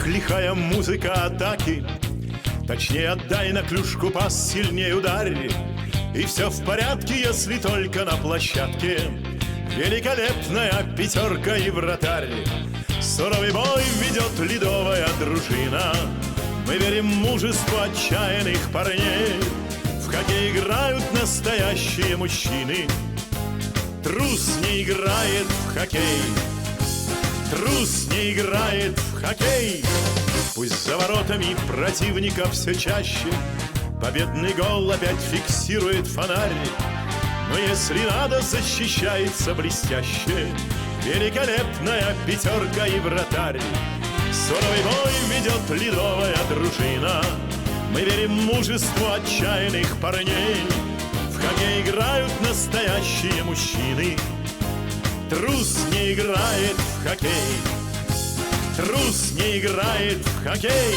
лихая музыка атаки. Точнее, отдай на клюшку пас, сильнее ударь. И все в порядке, если только на площадке великолепная пятерка и вратарь. Суровый бой ведет ледовая дружина. Мы верим мужеству отчаянных парней. В хоккей играют настоящие мужчины. Трус не играет в хоккей. Трус не играет в хоккей. Пусть за воротами противника все чаще победный гол опять фиксирует фонарь. Но если надо, защищается блестяще великолепная пятерка и вратарь. Суровый бой ведет ледовая дружина. Мы верим мужеству отчаянных парней. В хоккей играют настоящие мужчины. Трус не играет в хоккей. Трус не играет в хоккей.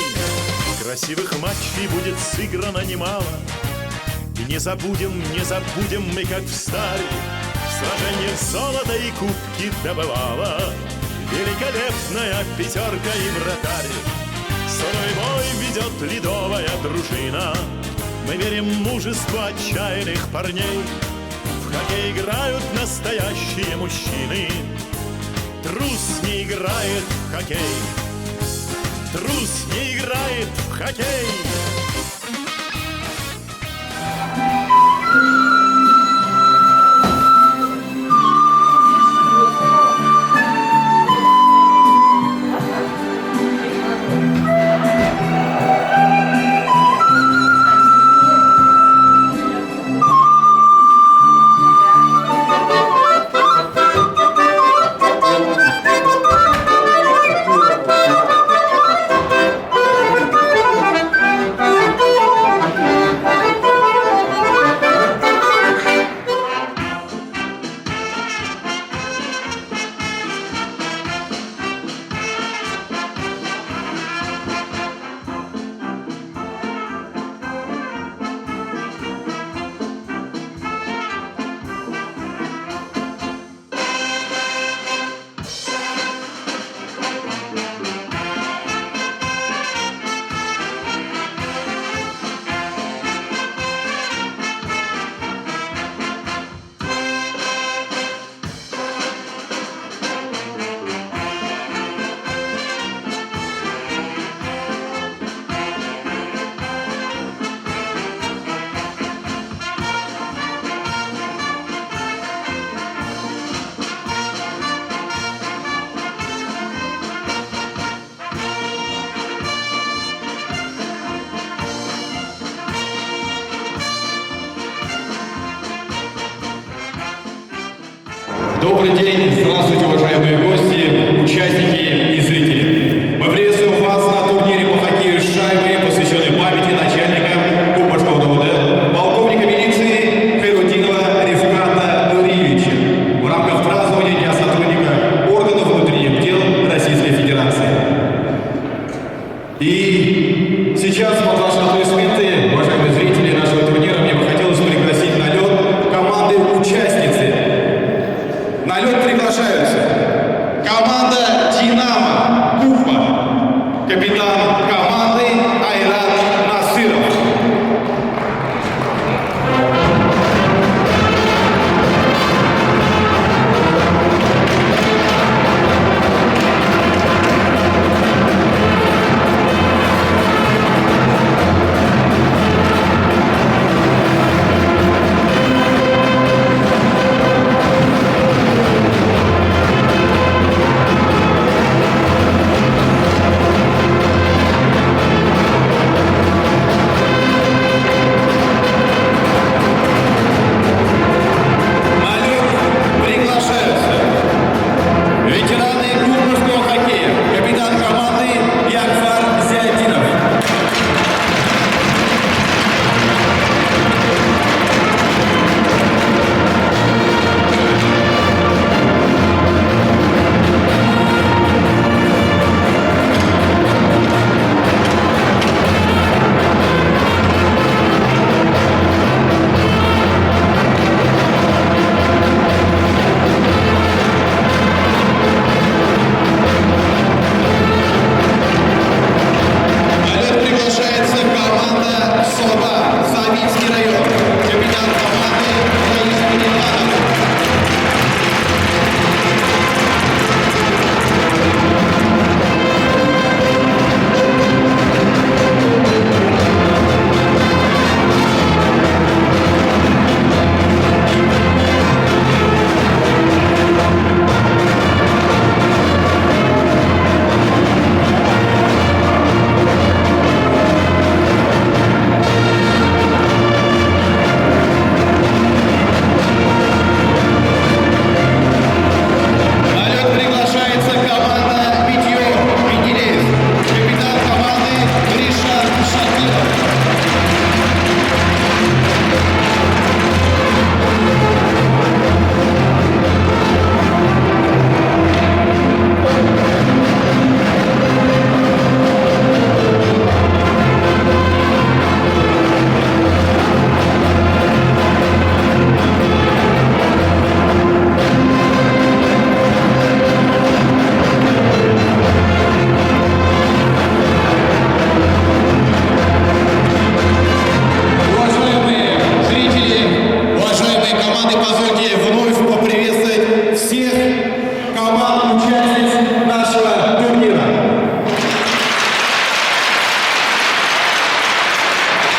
Красивых матчей будет сыграно немало. И не забудем, не забудем мы, как в старе, в сражениях золото и кубки добывала великолепная пятерка и вратарь. Суровый бой ведет ледовая дружина. Мы верим мужеству отчаянных парней. В хоккей играют настоящие мужчины. Трус не играет в хоккей. Трус не играет в хоккей. Добрый день, здравствуйте, уважаемые гости, участники и зрители. Мы приветствуем вас на турнире по хоккею с шайбой, посвященной памяти начальника Кумбашского ДОВД, полковника милиции Хайрутдинова Рифката Нуриевича в рамках празднования Дня сотрудника органов внутренних дел Российской Федерации. И сейчас под ваши аплодисменты, уважаемые зрители нашего турнира, мне бы хотелось пригласить на лед команды-участницы. На лед приглашаются команда «Динамо»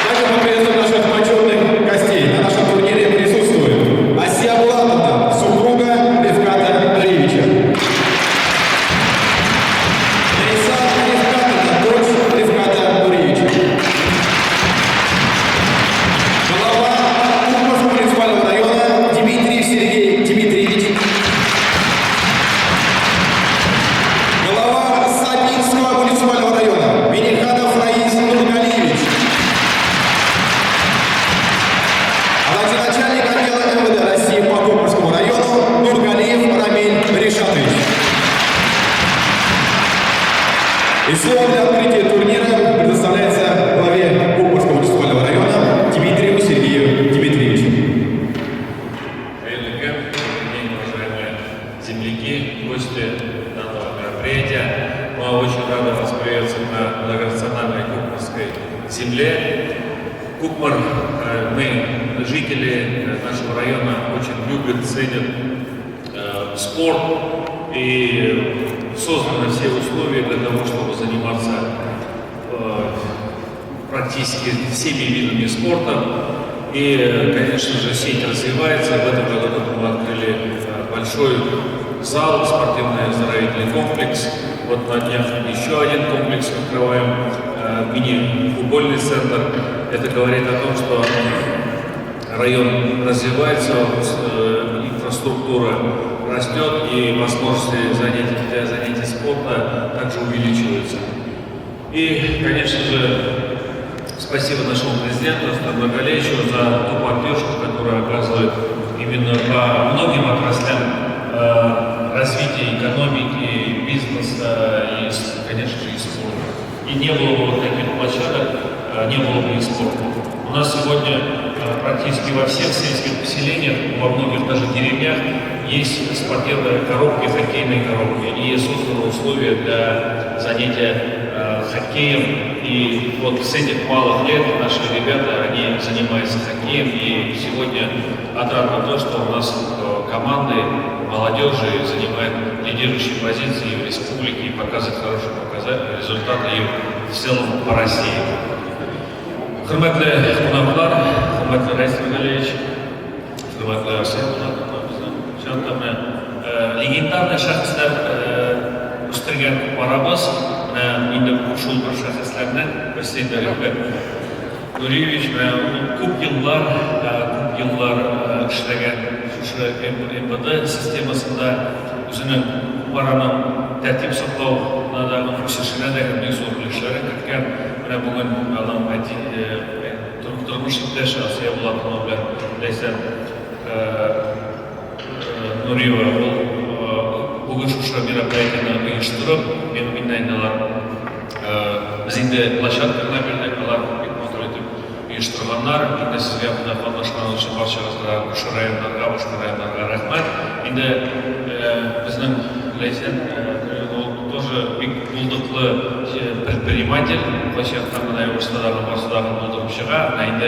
Также мы приветствуем наших почетных гостей. На нашем турнире присутствует Асия Булатовна, супруга Рифката Алиевича. Лейсан Рифкатовна, дочь Рифката Нуриевича. Глава Кукморского муниципального района Дмитриев Сергей Дмитриевич. Глава Сабинского муниципального района Миниханов Раис Нургалиевич. А также начальник отдела МВД России по Кукморскому району Нургалиев Рамиль Ришатович. И слово для открытия турнира предоставляется главе Кукморского муниципального района Дмитриеву Сергею Дмитриевичу. Хәерле көн, добрый день, уважаемые земляки, гости данного мероприятия. Мы очень рады вас приветствовать на многонациональной Кукморской земле. Кукмор, мы, жители нашего района, очень любят, ценят спорт, и созданы все условия для того, чтобы заниматься практически всеми видами спорта. И, конечно же, сеть развивается. В этом году мы открыли большой зал, спортивный оздоровительный комплекс. Вот на днях еще один комплекс открываем, мини-футбольный центр. Это говорит о том, что район развивается, инфраструктура растет и возможности для занятий спорта также увеличиваются. И, конечно же, спасибо нашему президенту Рустаму Нургалиевичу за ту поддержку, которую оказывает именно по многим отраслям развития экономики, бизнеса и, конечно же, и спорта. И не было бы вот таких площадок, не было бы и спорта. У нас сегодня практически во всех сельских поселениях, во многих даже деревнях есть спортивные коробки, хоккейные коробки, и созданы условия для занятия хоккеем. И вот с этих малых лет наши ребята, они занимаются хоккеем, и сегодня отрадно то, что у нас команды молодежи занимают лидирующие позиции в республике и показывают хорошие результаты и в целом по России. Хөрмәтле кунаклар, хөрмәтле Рәис Нургалиевич, хөрмәтле Арсен Булатович, легендарный шәхесләр үстергән Кукмарабыз, менә инде шул бер шәхесләрнең берсе инде Рифкать Нуриевич, менә күп еллар эшләгән шушы МВД системасында, үзенең Кукмараның тәртип саклауына да, үсешенә дә бик зур өлешләрен керткән. Менә бүген аның тормыш иптәше Асия Булатова белән Ләйсән Нуриева ул бүген шушы мероприятиене оештырып, мин инде алар без инде площадканы бирдек, алар бик матур итеп оештырганнар. Инде сезгә монда катнашкан өчен барчагызга, шушы районнарга, башка районнарга рәхмәт. Инде безнең Ләйсән ул тоже бик булдыклы предприниматель, кайчакта менә урыстадагы барсыдагы булдырып чыга. Менә инде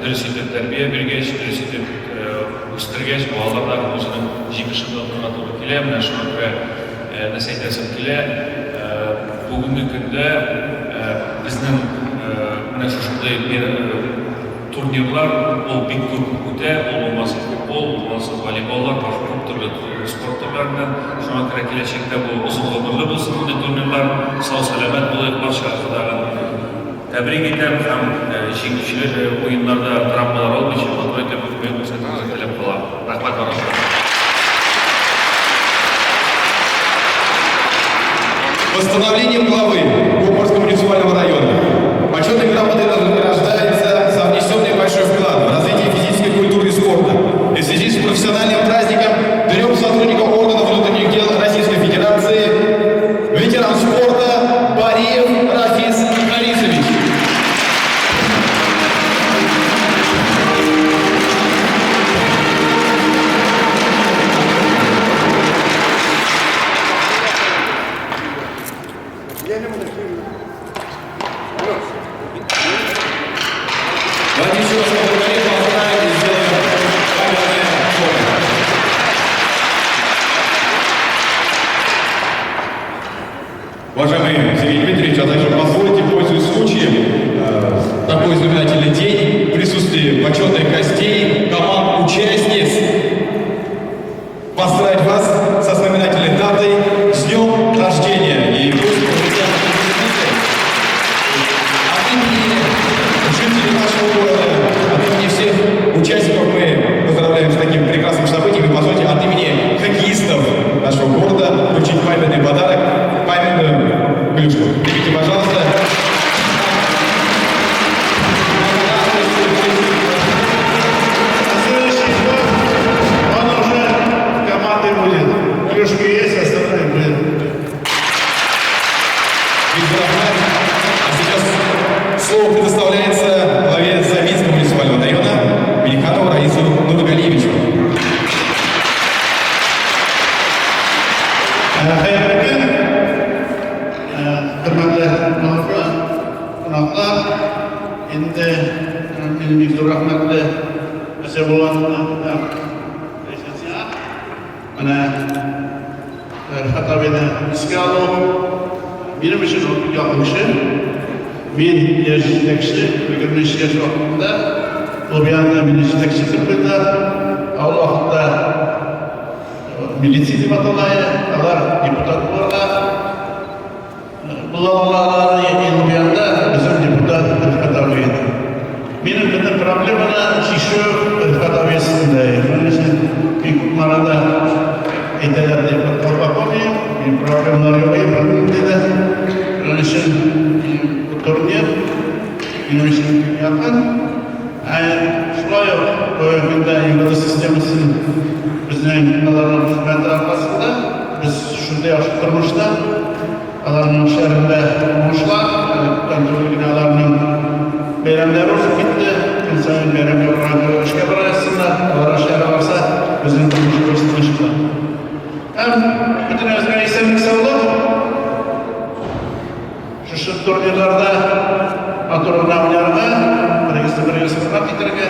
дөрес итеп тәрбия биргәч, дөрес итеп үстергәч, балалар да үзенең җимешен татырга туры килә. Менә шуңа күрә нәрсә әйтәсем килә, бүгенге көндә безнең менә шушындый турнирлар ул бик күп үтә, ул булмаса футбол, булмаса волейболлар, башка күп төрле спорт төрләреннән. Шуңа күрә киләчәктә бу озын гомерле булсын мондый турнирлар, сау сәламәт булыйк, барчагызны тәбрик итәм һәм җиңүчеләр уеннарда травмалар алмыйча матур итеп уен күрсәтүегезне теләп калам. Рәхмәт барыгызга. Постановлением главы Кукморского муниципального района почетной грамотой награждается за внесенный большой вклад в развитие физической культуры и спорта. И в связи с профессиональным праздником трем сотрудникам органов внутренних дел Российской Федерации ветеран спорта Бариев Рафис Харисович. Давайте еще раз поблагодарим, поздравим и сделаем камерное фото. Уважаемый Сергей Дмитриевич, а также позвольте, пользуясь случаем, такой знаменательный день, мин бик зур рәхмәтле Асия Булатовна һәм Рәйсә сиңа. Менә Рифат абыйны искә алу минем өчен ул бик якын кеше. Мин яшь җитәкче, 23 яшь вакытында клуб янына мине җитәкче итеп куйдылар. Ә ул вакытта милиция дип атала иде, алар депутат булырга була алалар иде янында безнең депутат Рифат абый иде. Минем бөтен проблеманы чишү Рифат абый өстендә иде. Моның өчен бик күп арада әйтәләр дип подполковник, минем проблемалар юк иде, диде. Моның өчен бу турнир минем өчен бик якын. Ә шулай ук бүгенге көндә МВД системасын безнең аларның хезмәте аркасында без шундый яхшы тормышта, аларның эшләрендә уңышлар, әле күптән түгел генә аларның бәйрәмнәре узып китте. Көн саен бәйрәмгә барган кебек эшкә бара язсыннар, алар эшләре барса, безнең тормышыбыз тыныч була. Һәм бөтенебезгә исәнлек-саулык. Шушы турнирларда матур гына уйнарга, берегезне берегез хөрмәт итәргә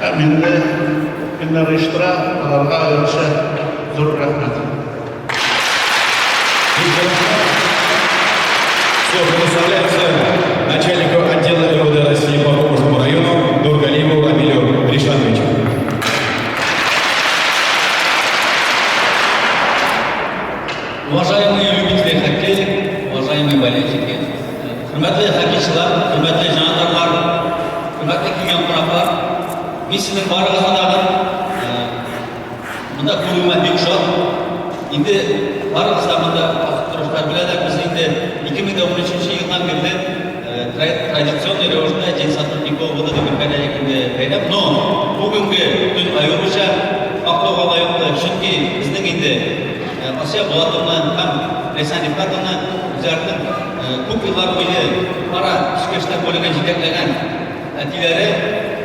һәм инде кемнәр оештыра, аларга аеруча зур рәхмәт. Слово предоставляется начальнику отдела МВД России по Кумышскому району Нургалиеву Рамилю Ришатовичу. Уважаемые любители хоккея, уважаемые болельщики, хөрмәтле хоккейчылар, хөрмәтле җанатарлар, хөрмәтле килгән кунаклар, мин сезнең барыгызны да монда күрүемә бик шат. Инде барыгыз да монда басып торучылар беләләр, без инде 2013 елдан бирле традиционный рәвештә День сотрудников МВД дип үткәрәлек инде бәйрәм. Но бүгенге көн аеруча мактауга лаеклы, чөнки безнең инде Асия Булатовна һәм Ләйсән Рифкатовна үзләренең күп еллар буе Кукмара эчке эшләр бүлеген җитәкләгән әтиләре,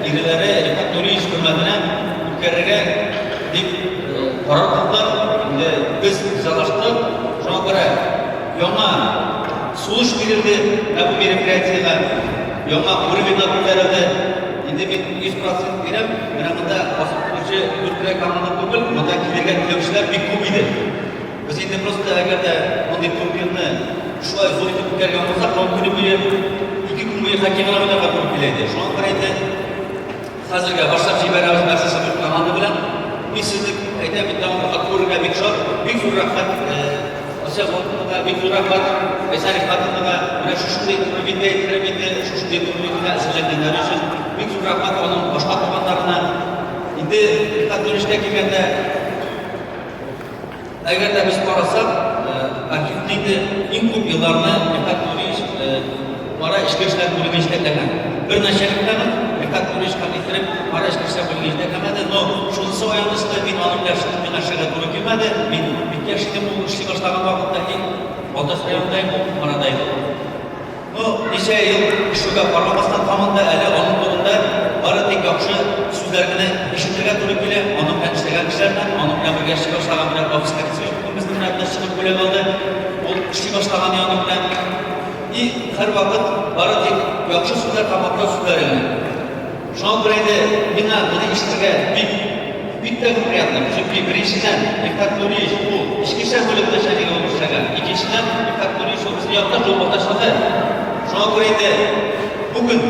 иреләре Рифкать Нуриевич хөрмәтенә үткәрергә дип карар кылдылар. Инде без ризалаштык. Шуңа күрә яңа сулыш бирелде менә бу мероприятиегә, яңа уровеньга күтәрелде. Инде мин 100 процент бирәм, менә монда басып торучы дүрт кенә команда түгел, монда килергә теләүчеләр бик күп иде. Без инде просто әгәр дә мондый турнирны шулай зур итеп үткәргән булсак, ул көне буе, ике көн буе хоккей гына уйнарга туры килә иде. Шуңа күрә инде хәзергә башлап җибәрәбез менә шушы дүрт команда белән. Мин сезне әйтәм бит, тагын бер кат күрергә бик шат. Бик зур рәхмәт Асия Булатовнага, бик зур рәхмәт Рәйсә Рифкатовнага. Менә шушындый уровеньдә иттереп инде, шушындый турнирны әзерләгәннәре өчен. Бик зур рәхмәт аның башка туганнарына. Инде Рифкать Нуришкә килгәндә, Әгәр дә без карасак, архивны инде иң күп елларны Рифкать Нуриевич Кукмара эчке эшләр бүлеге җитәкләгән. Бер начальник тагын Рифкать Нуриевич кат иттереп Кукмара эчке эшләр бүлеге җитәкләмәде, но шунысы аянычлы, мин аның белән миңа эшләргә туры килмәде. Мин бик яшь идем ул эшли башлаган вакытта, мин Балтач районында идем, ул Кукмарада иде. Ну, ничә ел эшләүгә карамастан, һаман да әле аның турында бары тик яхшы сүзләр генә ишетергә туры килә. Аның белән эшләгән кешеләрдән, аның белән бергә эшли башлаган менә Рафис Кәтсеев бүген безнең рәтне чыгып бүләк алды. Ул эшли башлаган аның белән. И һәрвакыт бары тик яхшы сүзләр һәм мактау сүзләре генә. Шуңа күрә инде миңа моны ишетергә бик, бик тә приятно. Чөнки беренчедән, Рифкать Нуриевич ул эчке эшләр бүлеге начальнигы булып эшләгән. Икенчедән, Рифкать Нуриевич ул безнең якташ, ул Балтачлыгы. Шуңа күрә инде бүген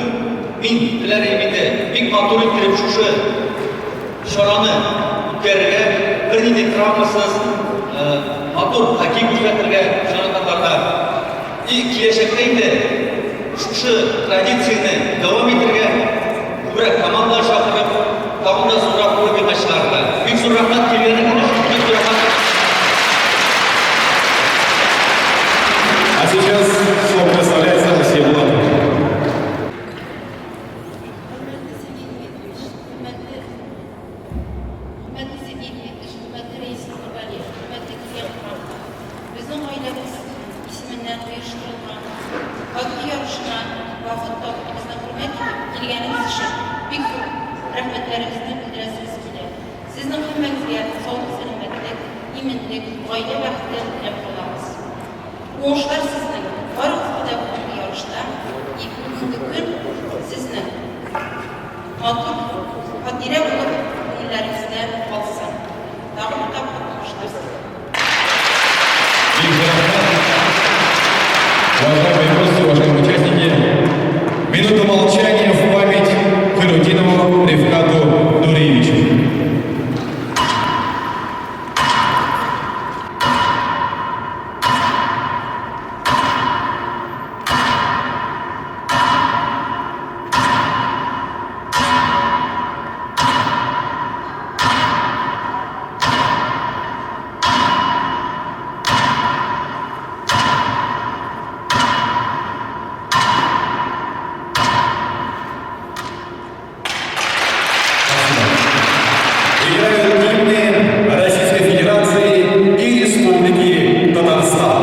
мин теләр идем инде бик матур иттереп шушы чараны үткәрергә, бернинди травмасыз, матур хоккей күрсәтергә җанатарларга. И киләчәктә инде шушы традицияне дәвам итергә, күбрәк командалар чакырып, тагын да зуррак уровеньга чыгарырга. Бик зур рәхмәт килгәнегез өчен, бик зур рәхмәт. А сейчас слово предоставляется Асия Булатовне. Хөрмәтле Сергей Дмитриевич, хөрмәтле Хөрмәтле Сергей Дмитриевич, хөрмәтле Рәис Нургалиев, хөрмәтле килгән кунаклар! Безнең гаиләбез исеменнән оештырылган хоккей ярышына вакыт табып, безне хөрмәт итеп килгәнегез өчен бик зур рәхмәтләребезне белдерәсебез килә. Сезнең һәммәгезгә саулык-сәламәтлек, иминлек, гаилә бәхете теләп калабыз. Уңышлар сезнең барыгызга да бүгенге ярышта и бүгенге көн сезнең. Матур хатирә булып күңелләрегездә калсын. Тагын бер тапкыр уңышлар сезгә. Бик зур рәхмәт. Уважаемые гости, уважаемые участники, минута молчания в память Хайрутдинову Рифкату Нуриевичу. Играют гимны Российской Федерации и Республики Татарстан.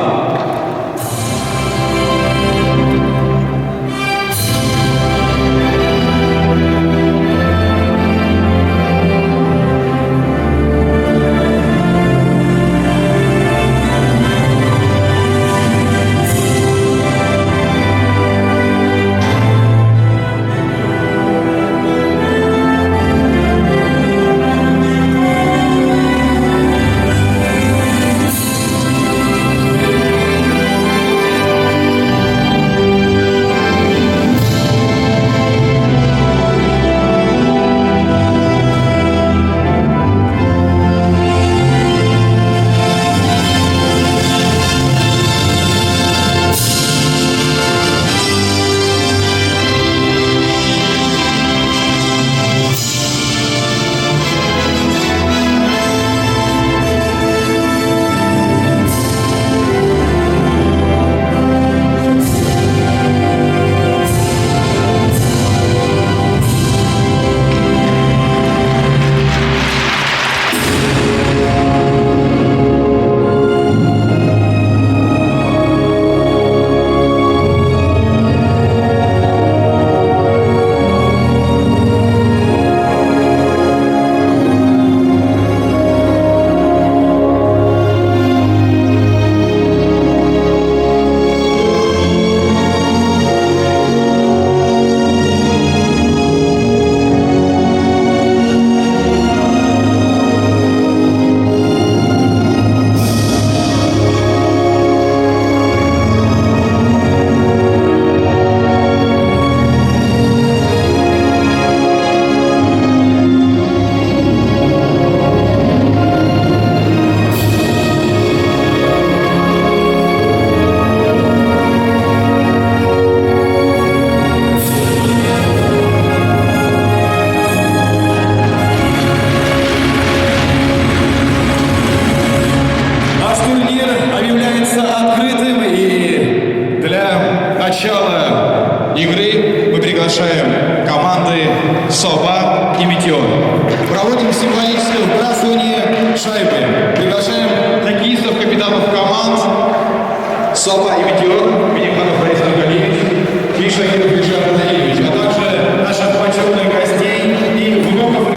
Наш турнир объявляется открытым, и для начала игры мы приглашаем команды «Сова» и «Метеор». Проводим символическое вбрасывание шайбы. Приглашаем хоккеистов, капитанов команд «Сова» и «Метеор» Миниханов Раис Нургалиевич и Шакиров Ильшат Наилевич, а также наших почетных гостей и внуков.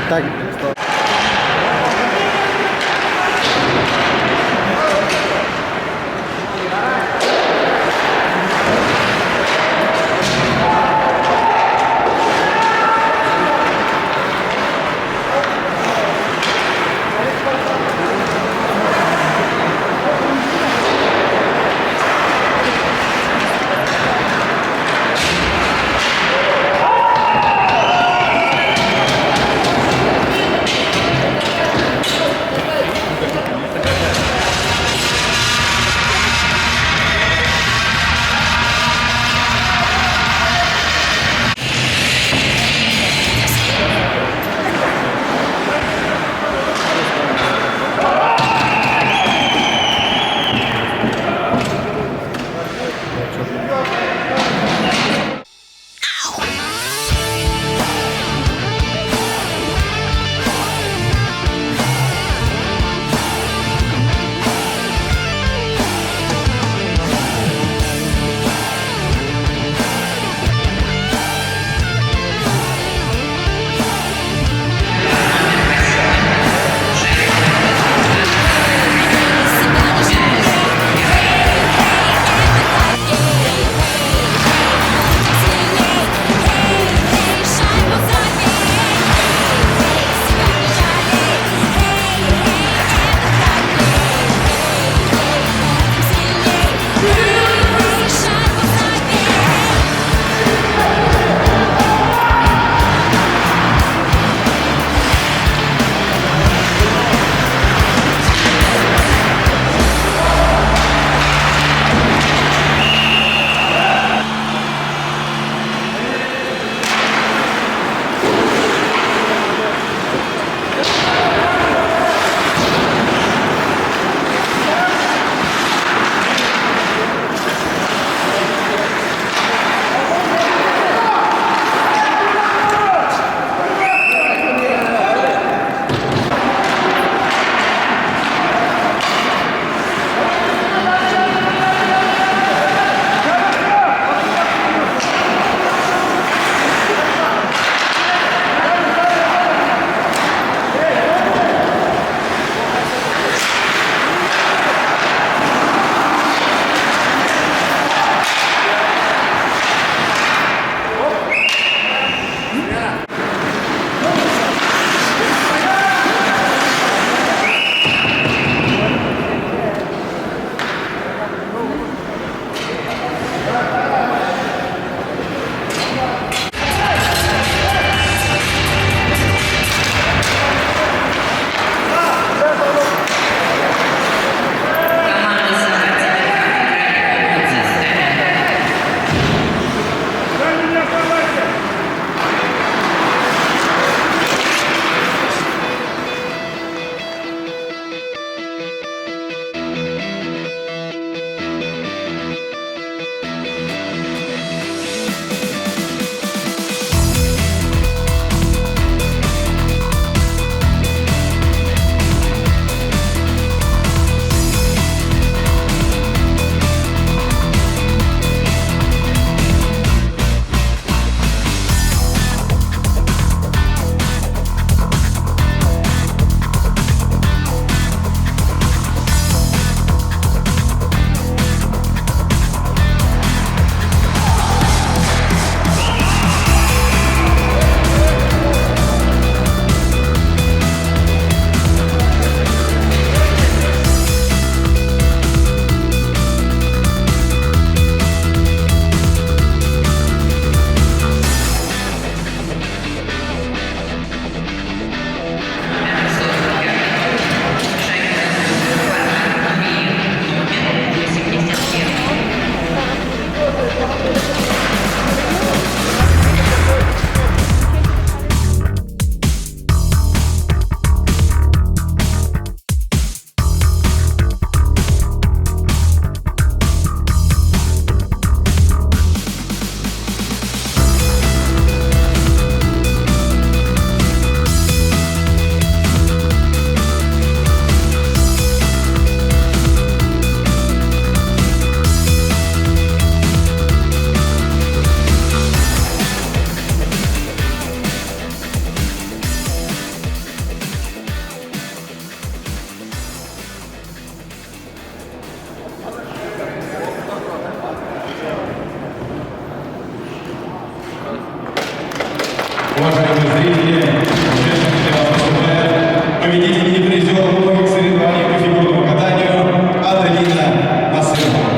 Так. Уважаемые зрители, участники для вас выступает победитель и призер многих соревнований по фигурному катанию Аделина Насырова.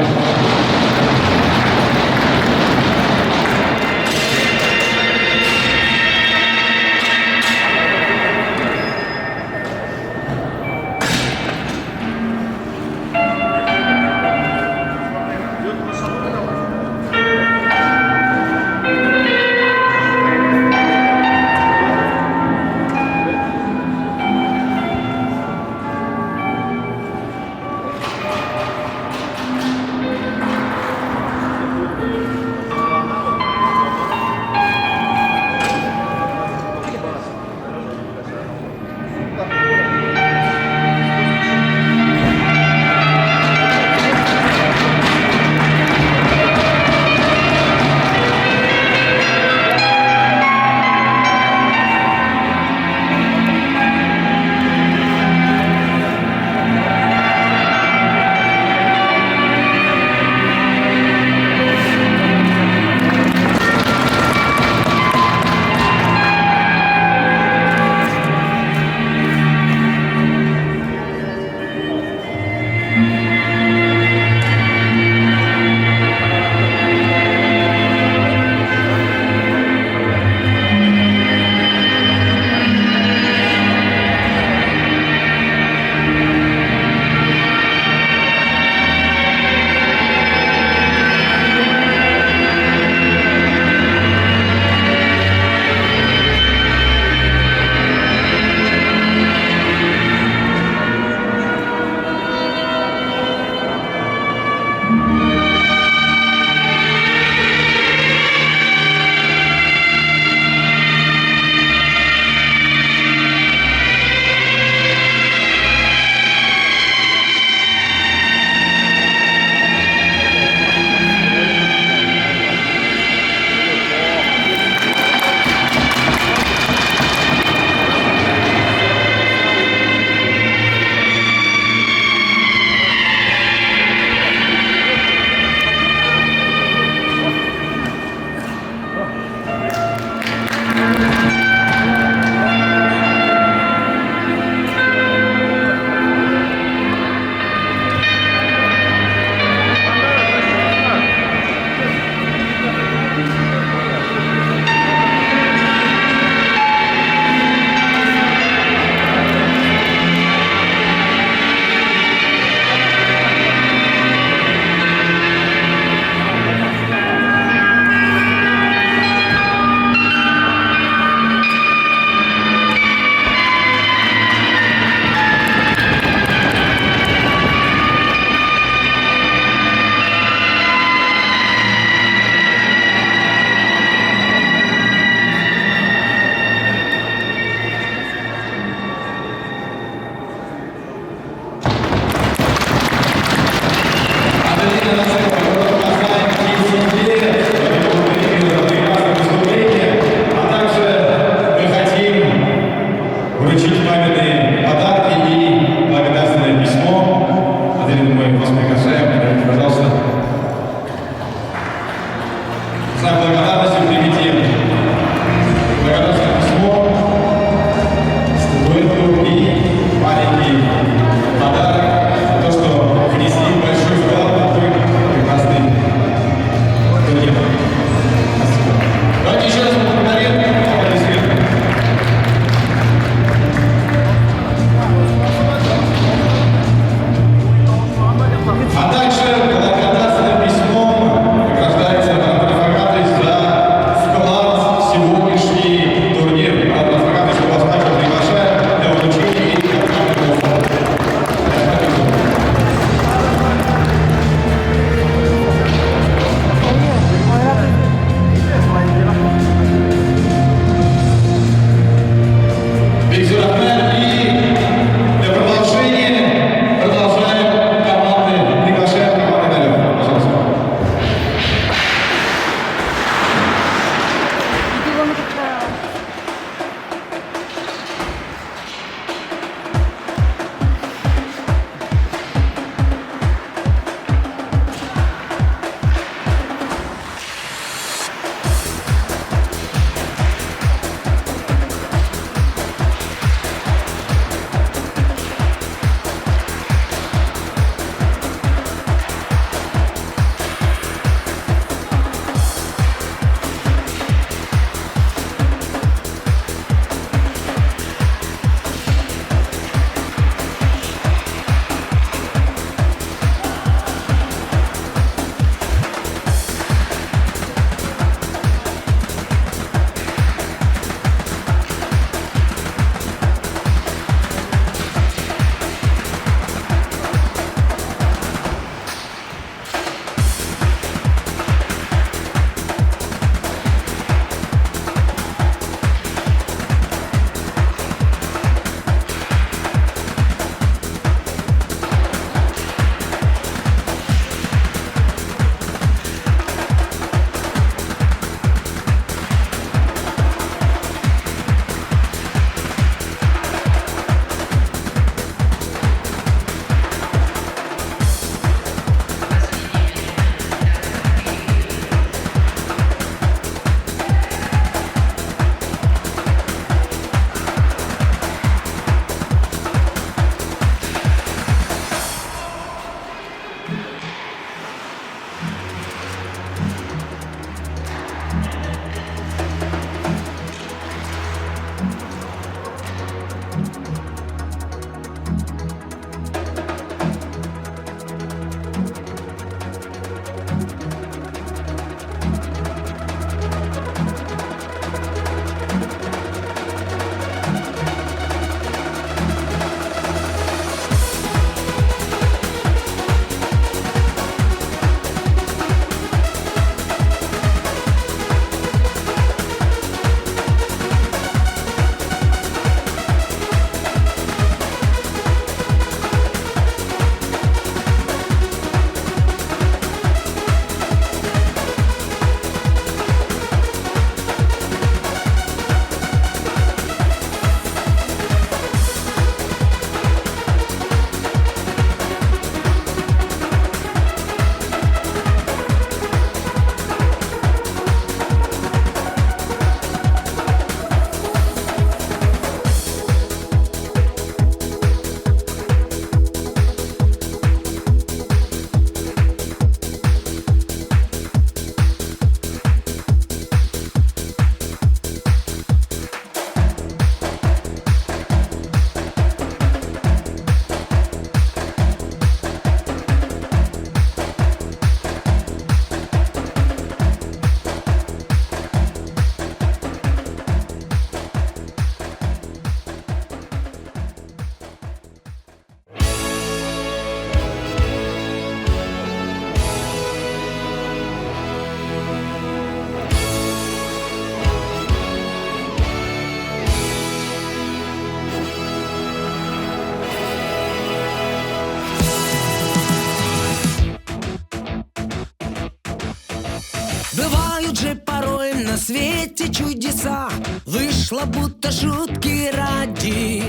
Бывают же порой на свете чудеса. Вышло будто шутки ради,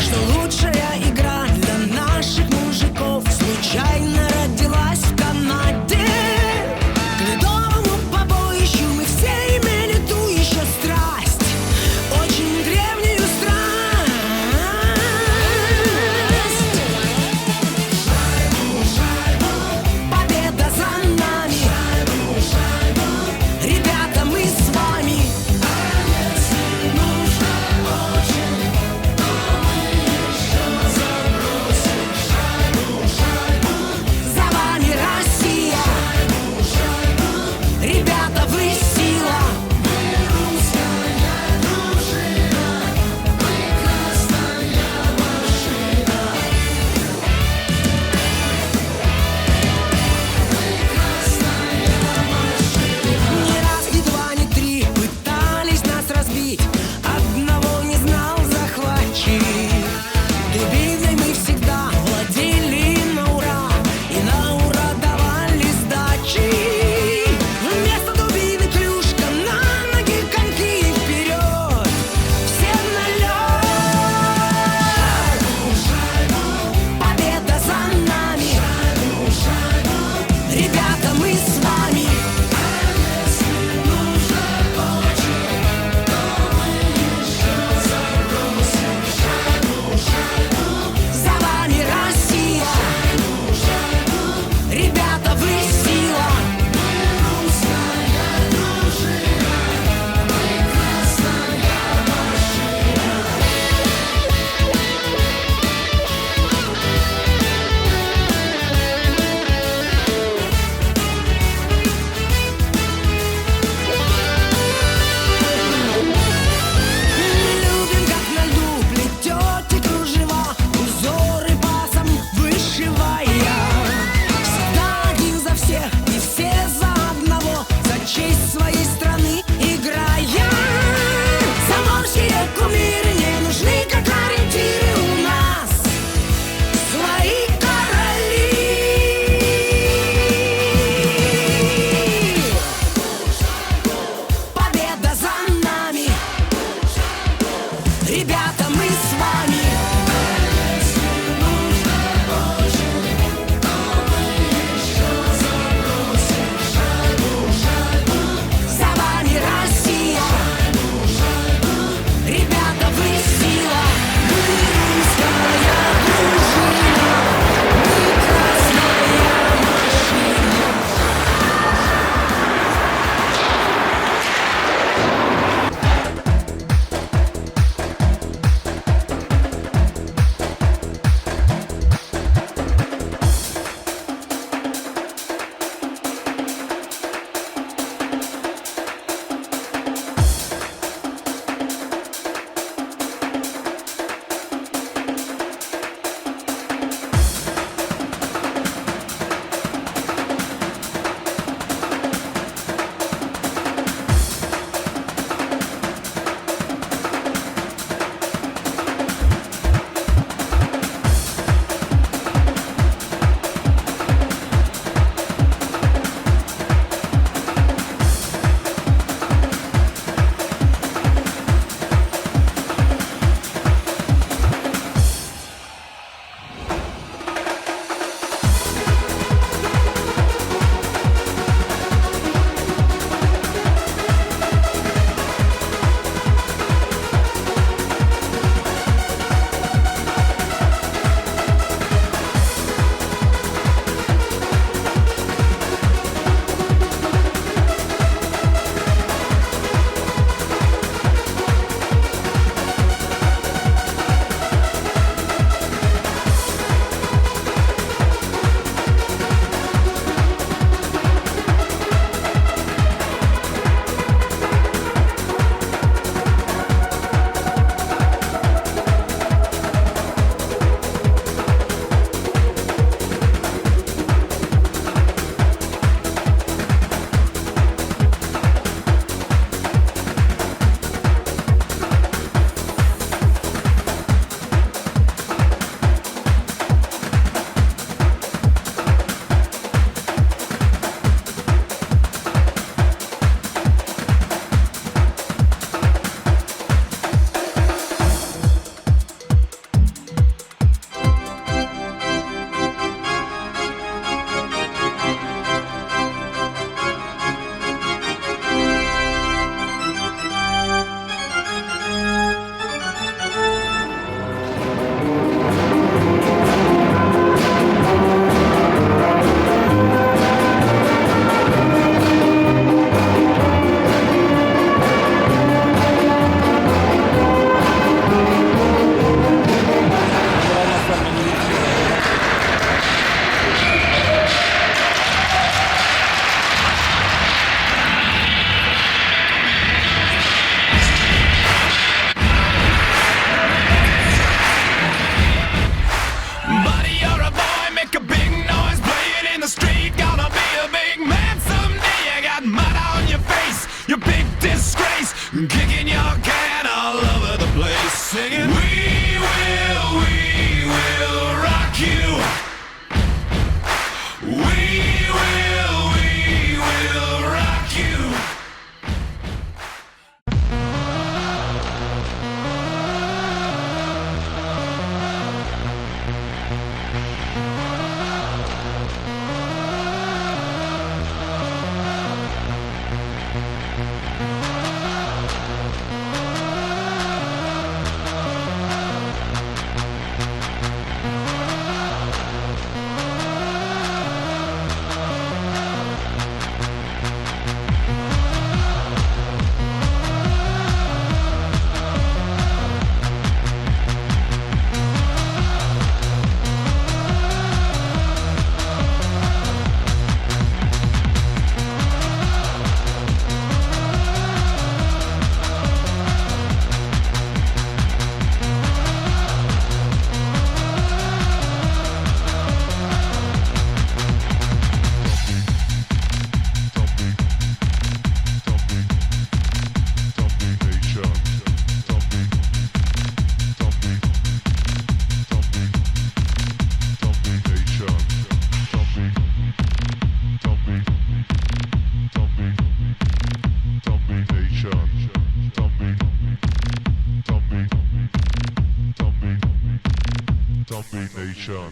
что лучшая игра для наших мужиков случайно родилась в Канаде. К ледовому побоищу мы все имели ту еще страсть, очень древнюю страсть. Победа за нами. Ребята, мы с вами. горячо.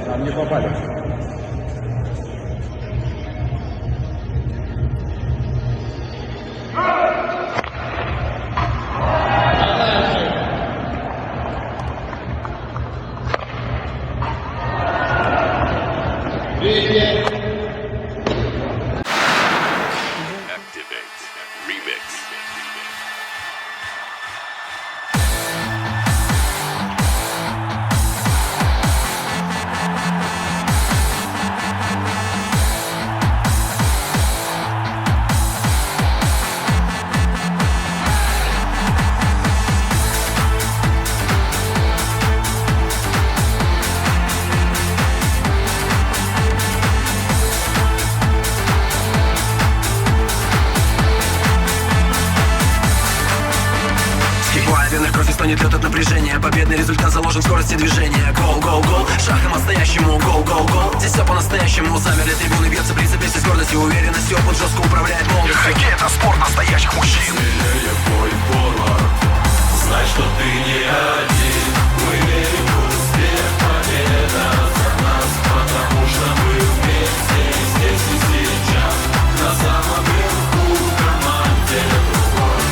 Там не попали. Кровь лед от напряжения. Победный результат заложен в скорости движения. Гол, гол, гол, шахом настоящему. Гол, гол, гол, здесь все по-настоящему. Замерли трибуны, бьется принцип вместе с гордостью, уверенностью. Опыт жестко управляет молодостью. Хоккей — это спорт настоящих мужчин. Смелее бой, форвард, знай, что ты не один. Мы верим в успех, победа за нас, потому что мы вместе здесь и сейчас. На самом верху команде другой.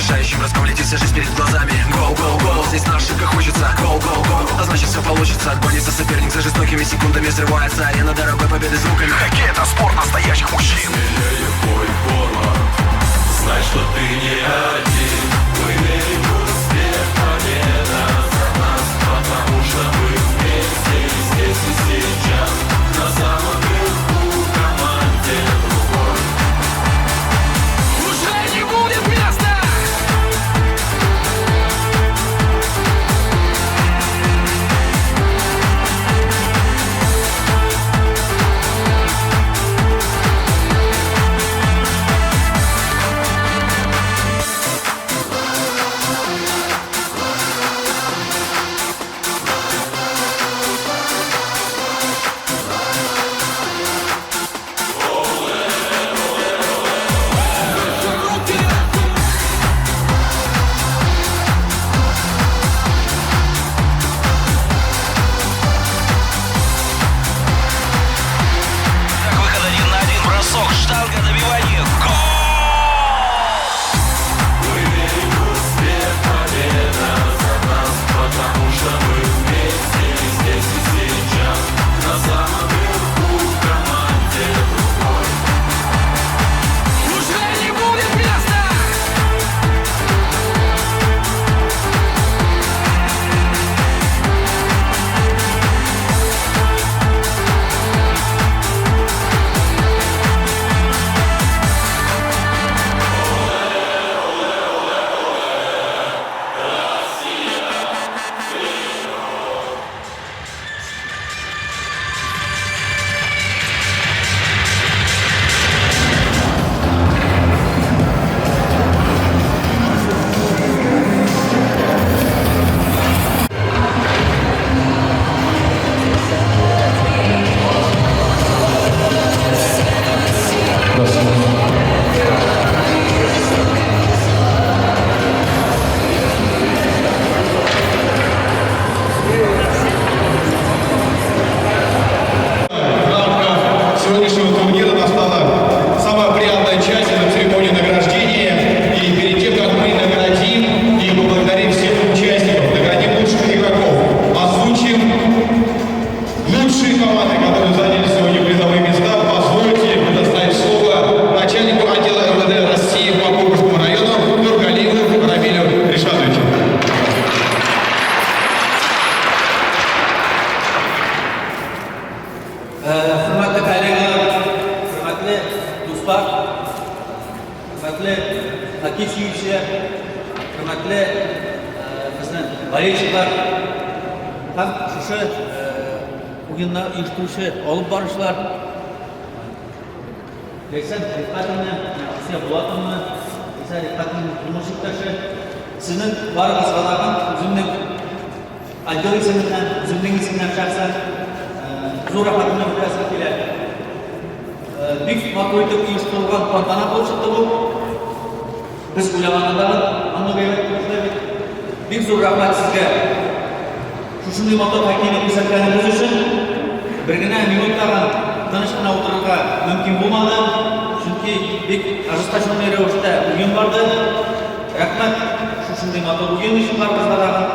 Решающим броском летит вся жизнь перед глазами. Гол, гол, гол, здесь на ошибках учится. Гол, гол, гол, а значит все получится. Гонится соперник за жестокими секундами. Взрывается арена дорогой победы звуками. Хоккей — это спорт настоящих мужчин. Смелее бой, форвард, знай, что ты не один. Мы верим в успех, победа за нас, потому что мы вместе здесь и сейчас. На самом верху команде другой уже не будет места. Штанга, добивание, гол! Мы верим в успех, победа за нас, потому что мы вместе здесь и сейчас. На самом верху команде другой уже не будет места. Сегодняшнего турнира настала самая приятная часть, это церемония награждения. И перед тем, как мы наградим и поблагодарим всех участников, наградим лучших игроков, озвучим лучшие команды, которые заняли сегодня призовые места, позвольте предоставить слово начальнику отдела МВД России по Курскому району Нургалиеву Рамилю Ришатовичу. Хөрмәтле коллегалар, хөрмәтле дуслар, хөрмәтле хоккей сөючеләр, хөрмәтле безнең болельщиклар һәм шушы уенны оештыручы алып баручылар Ләйсән Рифкатовна, Асия Булатовна, Ләйсән Рифкатовнаның тормыш иптәше, сезнең барыгызга да үземнең отдел исеменнән, үземнең исемнән шәхсән зур рәхмәтемне белдерәсем килә. Бик матур итеп оештырылган тантана булып чыкты бу. Без уйлаганнан намного әйбәт булды бит. Бик зур рәхмәт сезгә. Шушындый матур хоккейны күрсәткәнегез өчен. Бер генә минут тагын тыныч кына утырырга мөмкин булмады. Чөнки бик ожесточенный рәвештә уен барды. Рәхмәт шушындый матур уен өчен барыгызга тагын.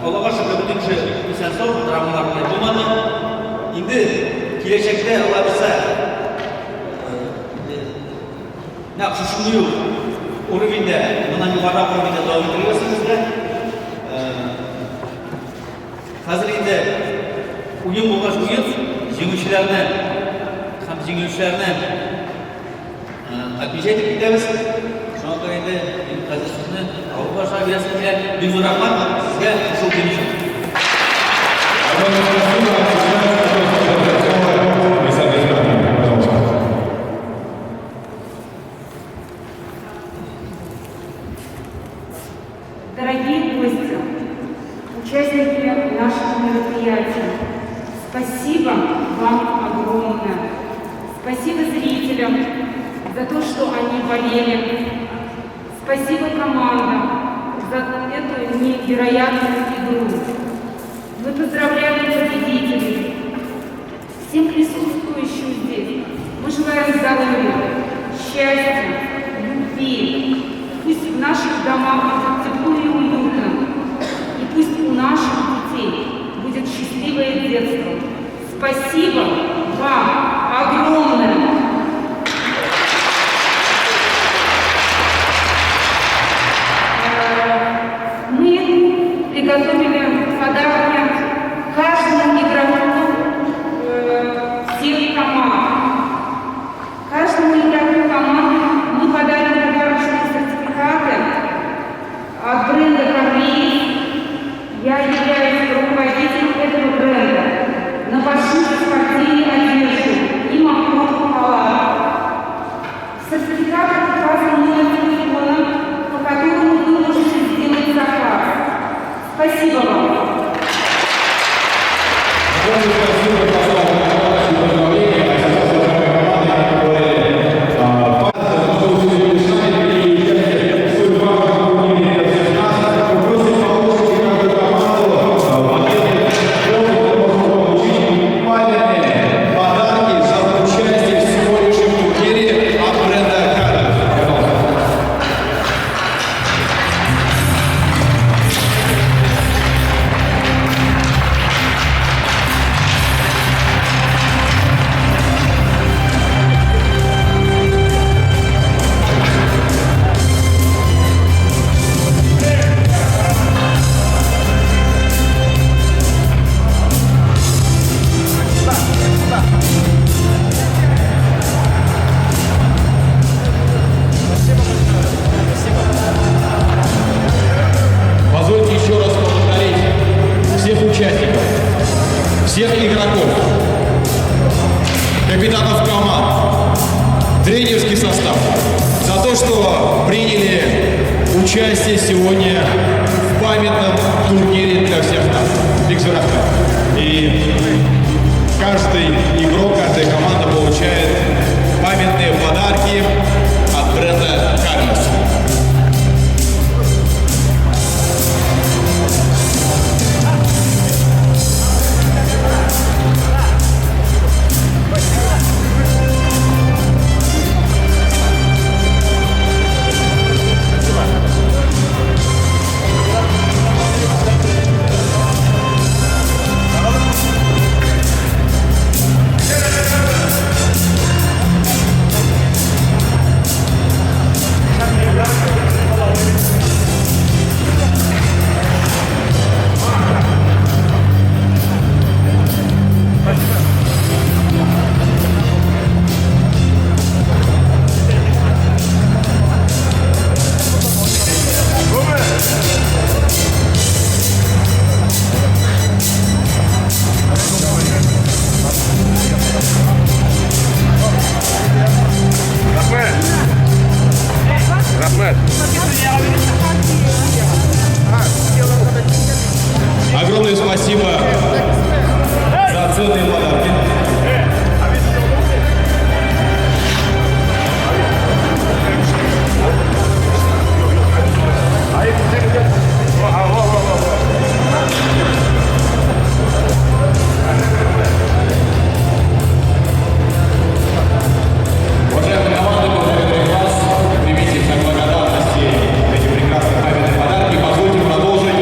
Аллага шөкер, бөтен кеше исән-сау, травмалар белән булмады. Инде киләчәктә Алла бирсә, нәкъ шушындый ук уровеньдә, моннан югарырак уровеньдә дәвам итәргә сезгә. Хәзер инде уен булгач уен, җиңүчеләрне һәм җиңелүчеләрне отмечать итеп китәбез. Шуңа күрә инде мин хәзер сүзне алып барышка бирәсем килә. Бик зур рәхмәт сезгә шул көн өчен. Дорогие гости, участники нашего мероприятия, спасибо вам огромное. Спасибо зрителям за то, что они болели. Спасибо командам за эту невероятную игру. Мы поздравляем победителей. Всем присутствующим здесь мы желаем здоровья, счастья, любви. Пусть счастливое детство. Спасибо вам огромное! Мы приготовили подарки каждому игроку всех команд. Каждому игроку команды мы подарим подарочные сертификаты от бренда «Карлиз». Я являюсь руководителем этого бренда. На пошив спортивной одежды и махровых халатов. В сертификатах указан номер телефона, по которому вы можете сделать заказ. Спасибо вам. Подарки за участие в сегодняшнем турнире от бренда «Карлис». Пожалуйста. Позвольте еще раз поблагодарить всех участников, всех игроков, капитанов команд, тренерский состав за то, что приняли участие сегодня в памятном турнире для всех нас. Биг Зурахмет. И каждый игрок, каждая команда получает памятные подарки от бренда «Карлис». Огромное спасибо за ценные подарки. Уважаемые команды, благодарю вас. Примите в знак благодарности эти прекрасные памятные подарки. Позвольте продолжить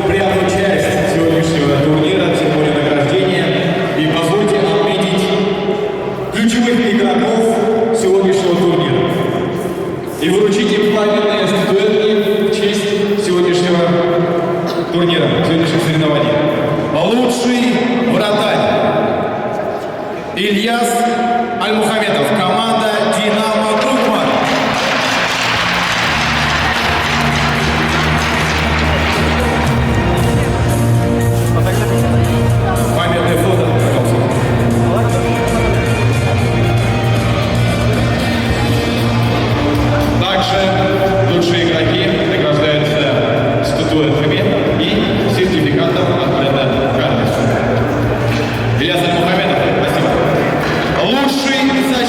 приятную часть сегодняшнего турнира, церемонию награждения. И позвольте отметить ключевых игроков сегодняшнего турнира. И вручить им памятные статуэтки в честь сегодняшнего турнира, сегодняшних соревнований. Лучший вратарь Ильяс Альмухаметов, команда «Динамо Тукман». Памятное фото, пожалуйста. Также лучшие игроки награждаются статуэтками и сертификатом от бренда «Карлис». Ильяс Альмухаметов, спасибо. Лучший защитник.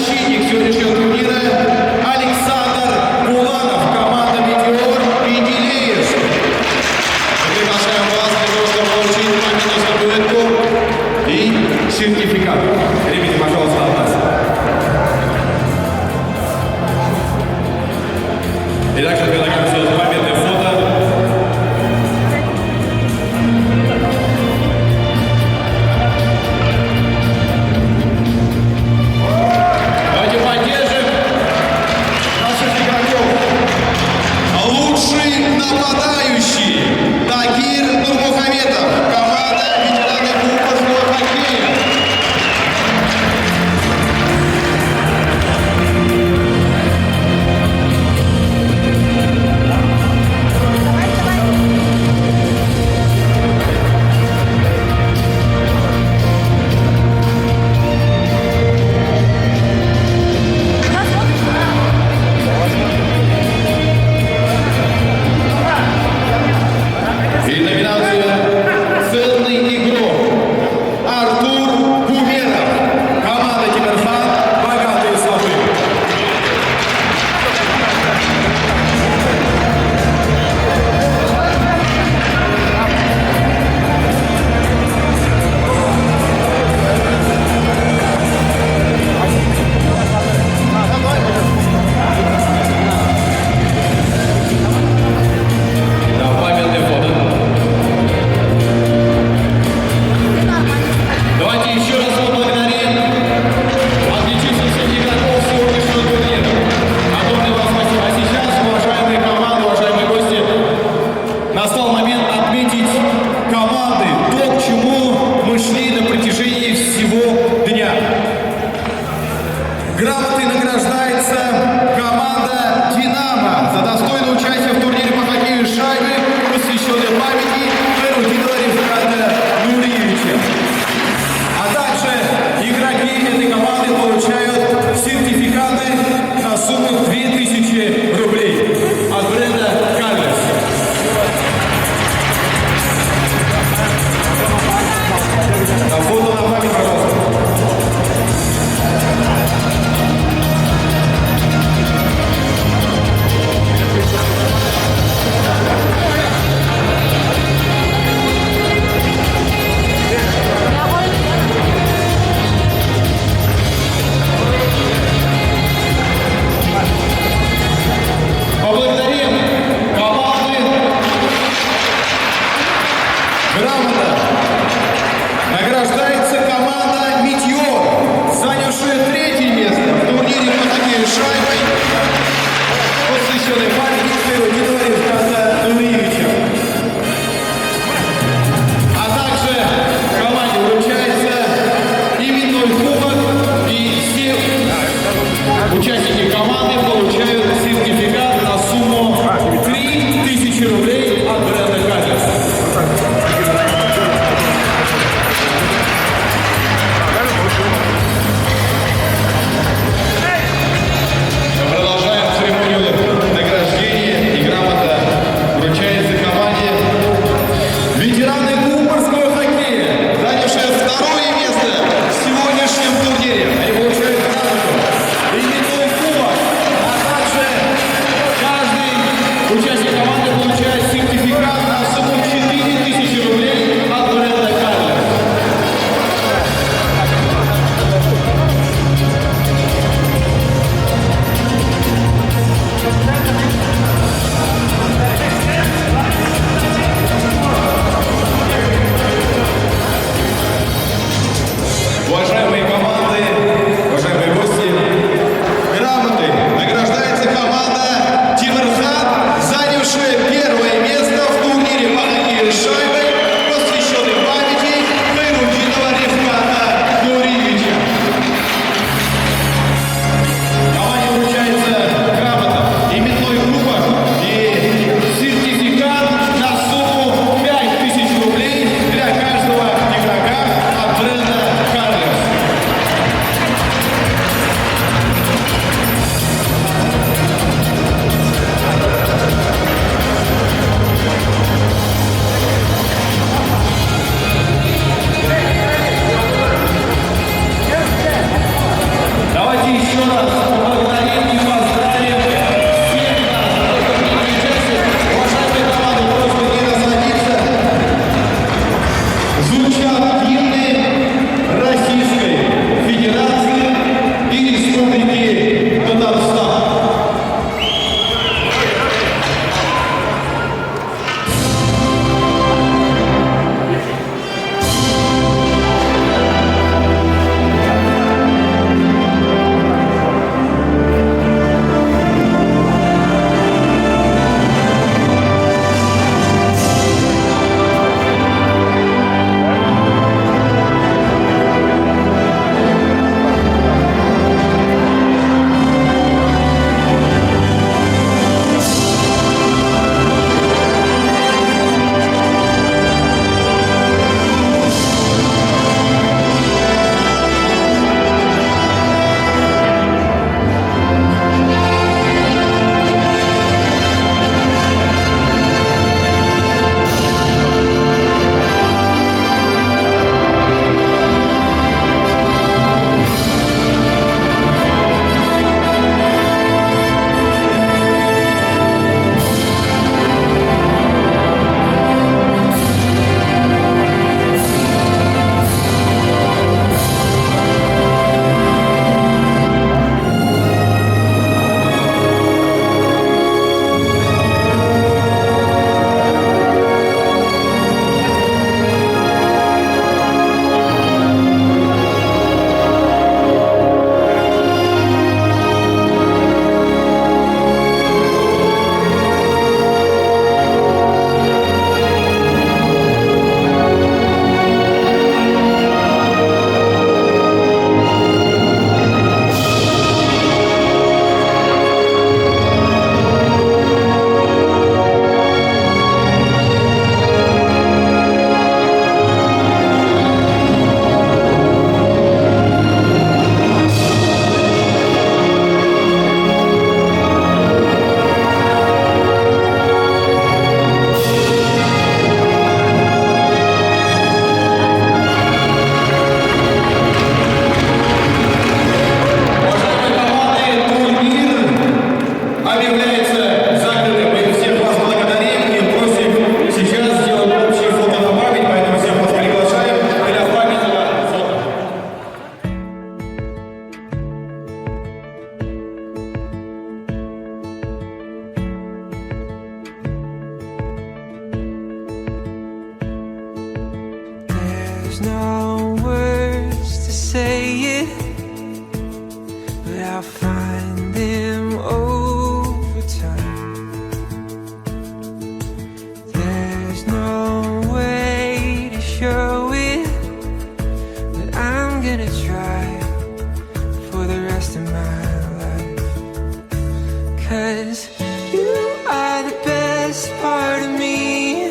'Cause you are the best part of me.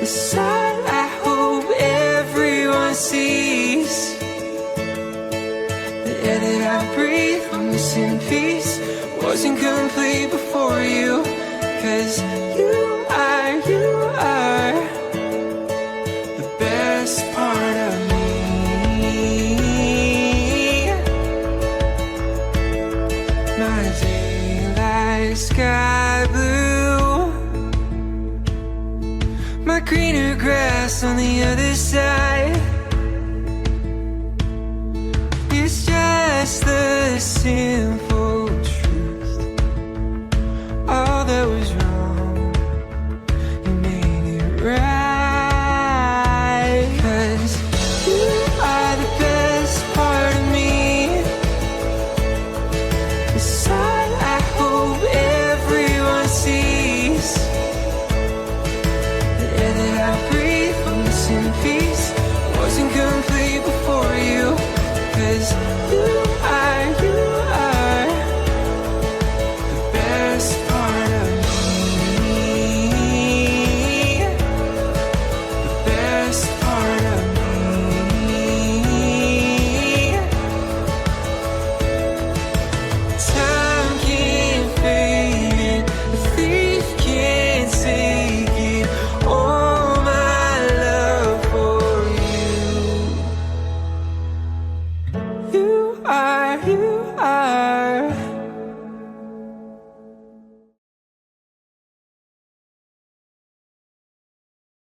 The side I hope everyone sees. The air that I breathe, I'm missing piece, wasn't complete before you. 'Cause you are the best part of me. My daylight sky blue, my greener grass on the other side. It's just the simple